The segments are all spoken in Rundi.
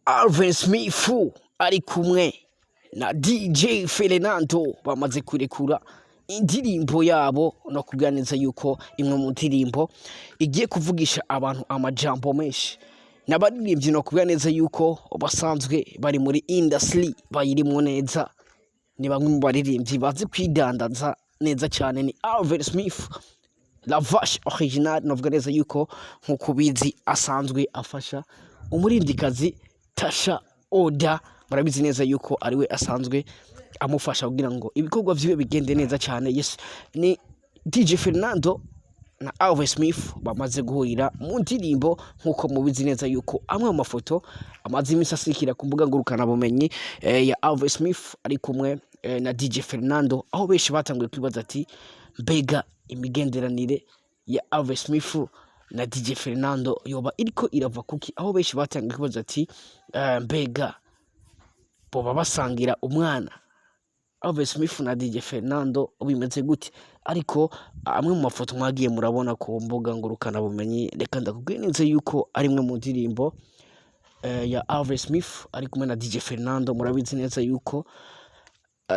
Alvin Smith ari kumwe na DJ Fernando bamaze kurekura indirimbo yabo, no kuganiriza yuko imwe mu ndirimbo igiye kuvugisha abantu amajambo menshi. N'abaririmbyi no kuvuga neza yuko basanzwe bari muri industry, bayirimwo neza, ni bamwe mu baririmbyi bazi kwidandaza neza cyane. Ni Alvin Smith, La Vache Original, novuga neza yuko nkuko ubizi asanzwe afasha umuririmbyikazi Tasha Oda. Murabizi neza yuko ariwe asanzwe amufasha kugira ngo ibikorwa vyiwe bigende neza cyane. Yes, ni DJ Fernando na Alvin Smith bamaze guhurira mu ndirimbo, nkuko mubizi neza yuko amwe mu mafoto amaze iminsi asikira ku mbuga ngurukanabumenyi ya Alvin Smith ari kumwe na DJ Fernando, aho benshi batanguye kwibaza ati: "Mbega imigenderanire ya Alvin Smith na DJ Fernando yoba iriko irava kuki?" Aho benshi batanguye kwibaza ati: "Mbega boba basangira umwana Alvin Smith na DJ Fernando, bimeze gute?" Ariko amwe mu mafoto mwagiye murabona ku mbuga ngurukanabumenyi, reka ndakubwiye neza yuko ari imwe mu ndirimbo ya Alvin Smith ari kumwe na DJ Fernando. Murabizi neza yuko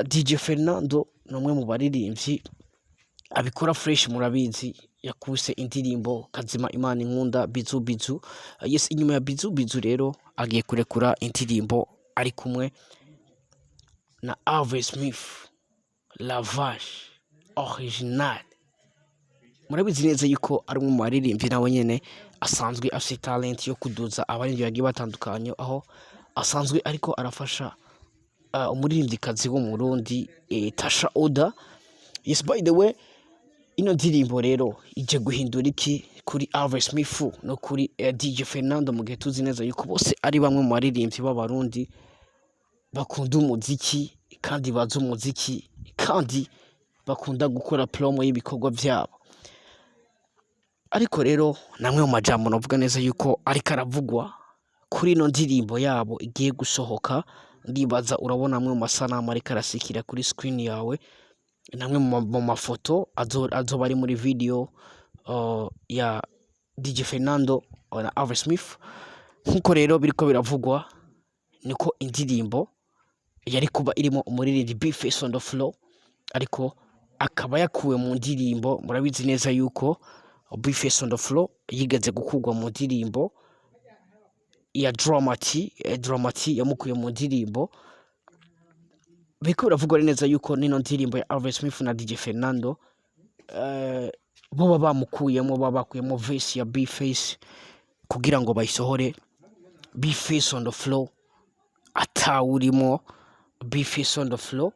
DJ Fernando ni umwe mu baririmbyi abikora fresh. Murabizi yakuse indirimbo Kazima, Imana Inkunda, Bizu Bizu. Yes, inyuma ya Bizu Bizu rero agiye kurekura indirimbo ari kumwe na Alvin Smith, La Vache Original. Murabizi neza yuko ari umwe mu baririmbyi nawe nyene asanzwe afite talent yo kuduza abaririmbyi bagiye batandukanye, aho asanzwe ariko arafasha umuririmbyikazi wo mu Burundi, Tasha Oda. Yes, by the way, ino ndirimbo rero ije guhindura iki kuri Alvin Smith no kuri DJ Fernando, mu gihe tuzi neza yuko bose ari bamwe mu baririmbyi b'Abarundi bakunda umuziki kandi bazi umuziki kandi bakunda gukora promo y'ibikorwa vyabo? Ariko rero namwe mu majambo navuga neza yuko ariko aravugwa kuri ino ndirimbo yabo igiye gusohoka, ndibaza urabona amwe mu masanamu ariko arasikira kuri screen yawe, namwe mu mafoto azoba ari muri video ya DJ Fernando na Alvin Smith. Nkuko rero biriko biravugwa, niko indirimbo yari kuba irimo umuririmbyi B-Face on the Floor, ariko akaba yakuwe mu ndirimbo. Murabizi neza yuko B-Face on the Floor yigeze gukurwa mu ndirimbo ya Dramati. Dramati yamukuye mu ndirimbo. Biriko biravugwa neza yuko nino ndirimbo ya Alvin Smith na DJ Fernando boba bamukuyemo, baba bakuyemo verse ya B-Face kugira ngo bayisohore B-Face on the Floor atawurimo. B-Face on the Floor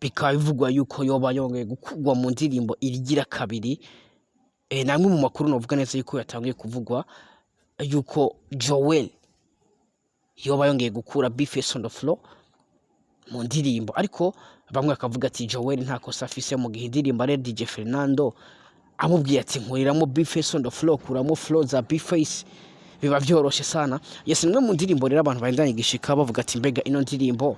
bikaba bivugwa yuko yoba yongeye gukurwa mu ndirimbo irigira kabiri. Namwe mu makuru novuga neza yuko yatanguye kuvugwa yuko Joel yoba yongeye gukura B-Face on the Floor mu ndirimbo, ariko bamwe bakavuga ati Joel nta kosa afise mu gihe indirimbo ari DJ Fernando amubwiye ati: "Nkuriramo B-Face on the Floor, kuramo flow za B-Face," biba vyoroshe sana. Yes, nimwe mu ndirimbo rero abantu bandanye gishika bavuga ati: "Mbega ino ndirimbo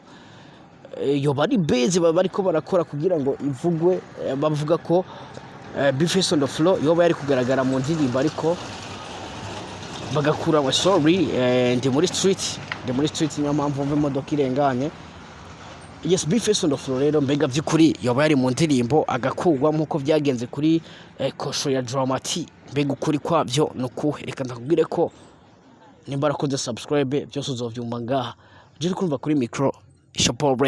yoba ari base baba bariko barakora kugira ngo ivugwe?" Bavuga ko B-Face on the Floor yoba yari kugaragara mu ndirimbo, ariko bagakura. Sorry, ndi muri street, ndi muri street, niyo mpamvu mva imodoka irenganye. Yes, B-Face on the Floor rero, mbega vy'ukuri yoba yari mu ndirimbo agakurwa nk'uko vyagenze kuri Kosho ya Dramati? Mbega ukuri kwavyo ni ukuhe? Reka ndakubwire ko nimba warakoze subscribe, byose uzovyumva ngaha. Je uri kumva kuri micro, Chapeau.